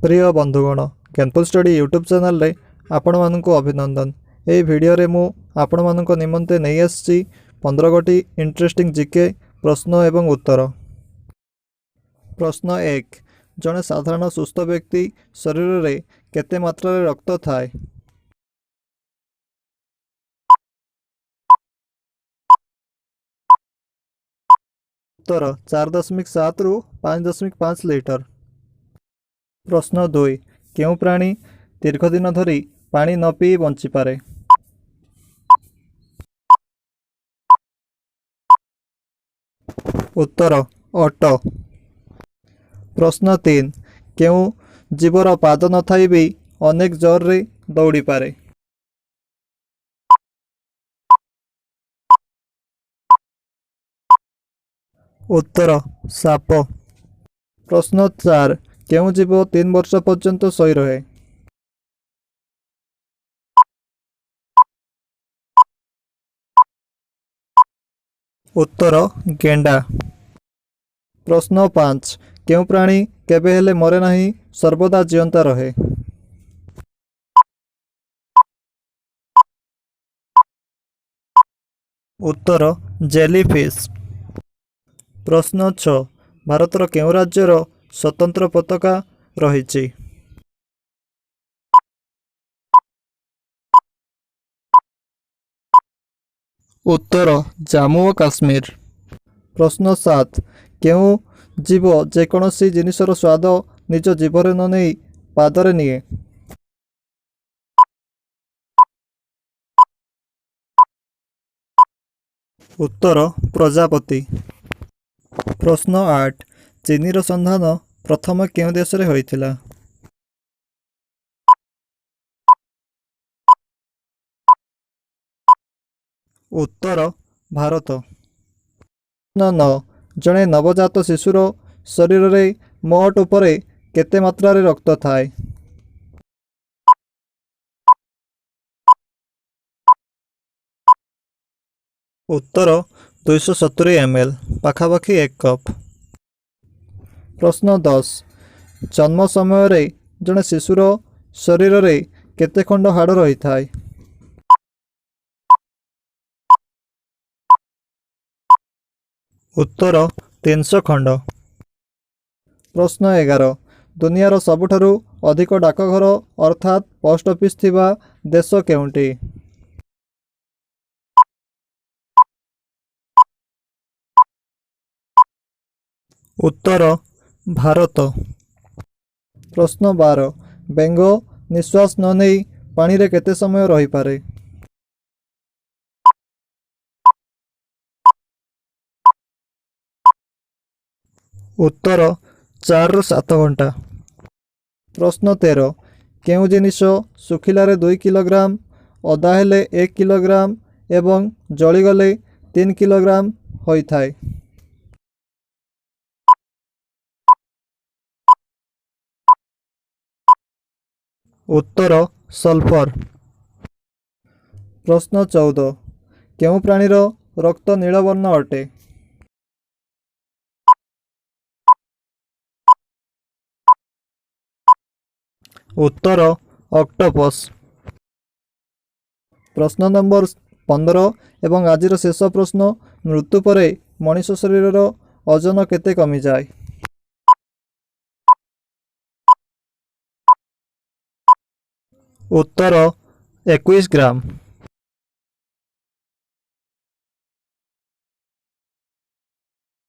ପ୍ରିୟ ବନ୍ଧୁଗଣ, Gyanpur study YouTube ଚ୍ୟାନେଲରେ ଆପଣମାନଙ୍କୁ ଅଭିନନ୍ଦନ। ଏହି ଭିଡ଼ିଓରେ ମୁଁ ଆପଣମାନଙ୍କ ନିମନ୍ତେ ନେଇ ଆସିଛି 15 ଗୋଟି ଇଣ୍ଟରେଷ୍ଟିଂ ଜିକେ ପ୍ରଶ୍ନ ଏବଂ ଉତ୍ତର। ପ୍ରଶ୍ନ 1, ଜଣେ ସାଧାରଣ ସୁସ୍ଥ ବ୍ୟକ୍ତି ଶରୀରରେ କେତେ ମାତ୍ରାରେ ରକ୍ତ ଥାଏ? ଉତ୍ତର, 4.7ରୁ 5.5 ଲିଟର। ପ୍ରଶ୍ନ 2, କେଉଁ ପ୍ରାଣୀ ଦୀର୍ଘ ଦିନ ଧରି ପାଣି ନ ପିଇ ବଞ୍ଚିପାରେ? ଉତ୍ତର, ଓଟ। ପ୍ରଶ୍ନ 3, କେଉଁ ଜୀବର ପାଦ ନଥାଇ ବି ଅନେକ ଜୋରରେ ଦୌଡ଼ିପାରେ? ଉତ୍ତର, ସାପ। ପ୍ରଶ୍ନ 4, କେଉଁ ଜୀବ 3 ବର୍ଷ ପର୍ଯ୍ୟନ୍ତ ଶୋଇ ରହେ? ଉତ୍ତର, ଗେଣ୍ଡା। ପ୍ରଶ୍ନ 5, କେଉଁ ପ୍ରାଣୀ କେବେ ହେଲେ ମରେ ନାହିଁ, ସର୍ବଦା ଜିଅନ୍ତା ରହେ? ଉତ୍ତର, ଜେଲିଫିସ୍। ପ୍ରଶ୍ନ 6, ଭାରତର କେଉଁ ରାଜ୍ୟର ସ୍ୱତନ୍ତ୍ର ପତାକା ରହିଛି? ଉତ୍ତର, ଜାମ୍ମୁ ଓ କାଶ୍ମୀର। ପ୍ରଶ୍ନ 7, କେଉଁ ଜୀବ ଯେକୌଣସି ଜିନିଷର ସ୍ୱାଦ ନିଜ ଜିଭରେ ନ ନେଇ ପାଦରେ ନିଏ? ଉତ୍ତର, ପ୍ରଜାପତି। ପ୍ରଶ୍ନ 8, ଚିନିର ସନ୍ଧାନ ପ୍ରଥମ କେଉଁ ଦେଶରେ ହୋଇଥିଲା? ଉତ୍ତର, ଭାରତ। ପ୍ରଶ୍ନ 9, ଜଣେ ନବଜାତ ଶିଶୁର ଶରୀରରେ ମୋଟ ଉପରେ କେତେ ମାତ୍ରାରେ ରକ୍ତ ଥାଏ? ଉତ୍ତର, 270 ଏମ୍ ଏଲ୍, ପାଖାପାଖି 1 କପ୍। ପ୍ରଶ୍ନ 10, ଜନ୍ମ ସମୟରେ ଜଣେ ଶିଶୁର ଶରୀରରେ କେତେ ଖଣ୍ଡ ହାଡ଼ ରହିଥାଏ? ଉତ୍ତର, 300 ଖଣ୍ଡ। ପ୍ରଶ୍ନ 11, ଦୁନିଆର ସବୁଠାରୁ ଅଧିକ ଡାକଘର ଅର୍ଥାତ୍ ପୋଷ୍ଟ ଅଫିସ ଥିବା ଦେଶ କେଉଁଟି? ଉତ୍ତର, ଭାରତ। ପ୍ରଶ୍ନ 12, ବେଙ୍ଗ ନିଶ୍ୱାସ ନ ନେଇ ପାଣିରେ କେତେ ସମୟ ରହିପାରେ? ଉତ୍ତର, 4ରୁ 7 ଘଣ୍ଟା। ପ୍ରଶ୍ନ 13, କେଉଁ ଜିନିଷ ଶୁଖିଲାରେ 2 କିଲୋଗ୍ରାମ, ଓଦା ହେଲେ 1 କିଲୋଗ୍ରାମ ଏବଂ ଜଳିଗଲେ 3 କିଲୋଗ୍ରାମ ହୋଇଥାଏ? ଉତ୍ତର, ସଲଫର। ପ୍ରଶ୍ନ 14, କେଉଁ ପ୍ରାଣୀର ରକ୍ତ ନୀଳ ବର୍ଣ୍ଣ ଅଟେ? ଉତ୍ତର, ଅକ୍ଟୋପସ୍। ପ୍ରଶ୍ନ ନମ୍ବର 15 ଏବଂ ଆଜିର ଶେଷ ପ୍ରଶ୍ନ, ମୃତ୍ୟୁ ପରେ ମଣିଷ ଶରୀରର ଓଜନ କେତେ କମିଯାଏ? ଉତ୍ତର, 21 ଗ୍ରାମ।